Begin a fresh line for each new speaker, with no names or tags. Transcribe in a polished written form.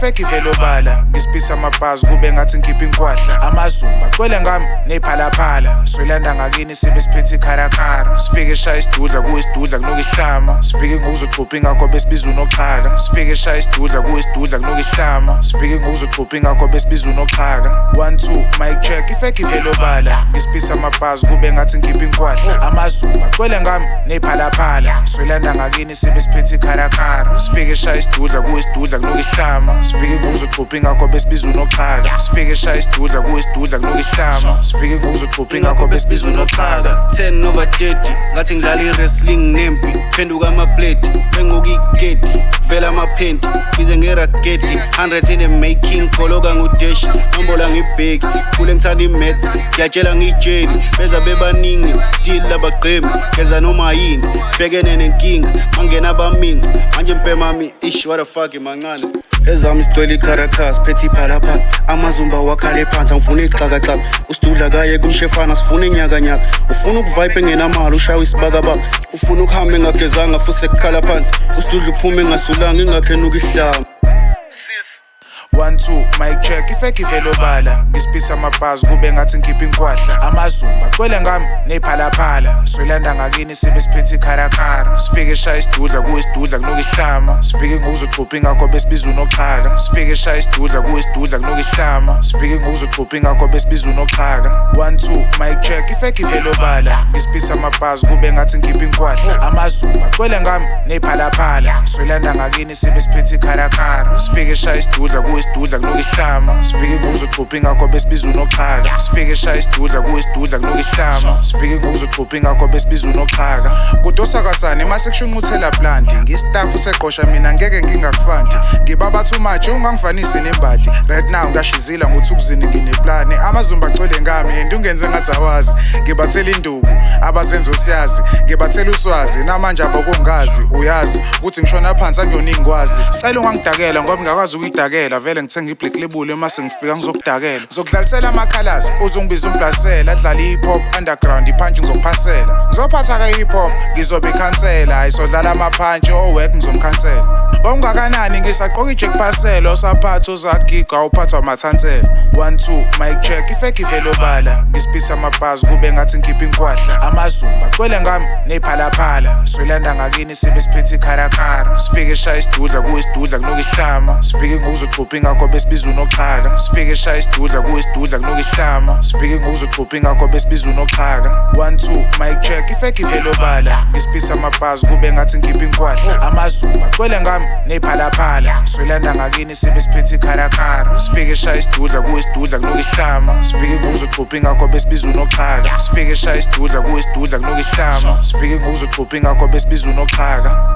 Ifake ivele obala, ngisipitha amabhazi kube ngathi ngikhipha inkwahla. Amazumba agcwele ngami ney'phalaphala, soyilanda ngakini sibe siphethe ikharakara. Sifike shaya isidudla kuyisidudla kunuka isihlama, sifike ngokuzoxhupha ingakho besibiza unoxhaka. Sifike shaya isidudla kuyisidudla kunuka isihlama, sifike ngokuzoxhupha ingakho besibiza unoxhaka. 1 2 mic check, ifake ivele obala, ngisipitha amabhazi kube ngathi ngikhipha inkwahla. Amazumba agcwele ngami ney'phalaphala, soyilanda ngakini sibe siphethe ikharakara. Sifike shaya isidudla kuyisidudla kunuka isihlama, sifike ngokuzoxhupha ingakho besibiza unoxhaka. Sifike shaya isidudla kuyisidudla kunuka isihlama, sifike ngokuzoxhupha ingakho besibiza unoxhaka.
10 over 30, ngathi ngidlala i-wrestling nempi, phenduka amapleti, benguka igedi, vela amaphenti, bize ngeragedi, 100 in the making, kholoka ngudesh, nombola ngibheki, khule ngithanda i-maths, ngiyatshela ngiyitsheli, beza bebaningi, still abagqemi, ngenza noma yini, bhekene nenkinga, mangena abaminci, manje mpemami, ish, what the fuck, mancane. Ezami sigcwele ikharakhasi, phethe iphalaphala, amazumba wakhale phansi, angifuni ixhakaxhaka, usidudla kaye kumshefana, sifuna inyakanyaka, ufuna ukuvibe engenamali, ushawe isibakabaka, ufuna ukuhamba engagezanga futhi sekukhala phansi, usidudla uphume engasulanga ingakhenuka ihlama.
1 2 mic check, ifake ivele obala, ngisipitha amabhazi kube ngathi ngikhipha inkwahla. Amazumba agcwele ngami ney'phalaphala, soyilanda ngakini sibe siphethe ikharakara. Sifike shaya isidudla kuyisidudla kunuka isihlama, sifike ngokuzoxhupha ingakho besibiza unoxhaka. Sifike shaya isidudla kuyisidudla kunuka isihlama, sifike ngokuzoxhupha ingakho besibiza unoxhaka. 1 2 mic check, ifake ivele obala, ngisipitha amabhazi kube ngathi ngikhipha inkwahla. Amazumba agcwele ngami ney'phalaphala, soyilanda ngakini sibe siphethe ikharakara. Sifike shaya isidudla kuyisidudla kunuka isihlama, sifike ngokuzoxhupha ingakho besibiza unoxhaka. Sifike shaya isidudla kuyisidudla kunuka isihlama, sifike ngokuzoxhupha ingakho besibiza unoxhaka. Kudosa kasane mase kushunquthela plant, ngistaff seqosha mina ngeke ngingakufanti, ngibaba too much ungangifanisi nembadi. Right now ngiyashizila ngothukuzini ngineplani, amazumba agcwele ngami and ungenze ngathi awazi, ngibathela induku abazenza usiyazi, ngibathela uswazi namanje abakungazi, uyazi ukuthi ngishona phansi angiyona ingwazi. Sicela ungangidakela ngoba ngingakwazi ukuyidakela, vele ngithenga i-black label mase ngifika ngizokudakela, ngizokudlalisela amakhalazi uzongibiza umblasela, adlala i-hip hop underground iphantshi ngizokuphasela, ngizophatha ka hip hop ngizobe ikhansela, ayisodlala amaphantshi owek ngizomkhansela. Ongakanani ngisaqoka i-jack parcel, osaphatha uzagiga uphathwa amathansela. 1 2 mic check, ifake ivele obala, ngisipitha amabhazi kube ngathi ngikhipha inkwahla. Amazumba agcwele ngami ney'phalaphala, soyilanda ngakini sibe siphethe ikharakara. Sifike shaya isidudla kuyisidudla kunuka isihlama, sifike ngokuzoxhupha ingakho besibiza unoxhaka. Sifike shaya isidudla kuyisidudla kunuka isihlama, sifike ngokuzoxhupha ingakho besibiza unoxhaka. 1 2 mic check, ifake ivele obala, ngisipitha amabhazi kube ngathi ngikhipha inkwahla. Amazumba agcwele ngami ney'phalaphala, soyilanda ngakini sibe siphethe ikharakara. Sifike shaya isidudla kuyisidudla kunuka isihlama, sifike ngokuzoxhupha ingakho besibiza unoxhaka. Sifike shaya isidudla kuyisidudla kunuka isihlama, sifike ngokuzoxhupha ingakho besibiza unoxhaka.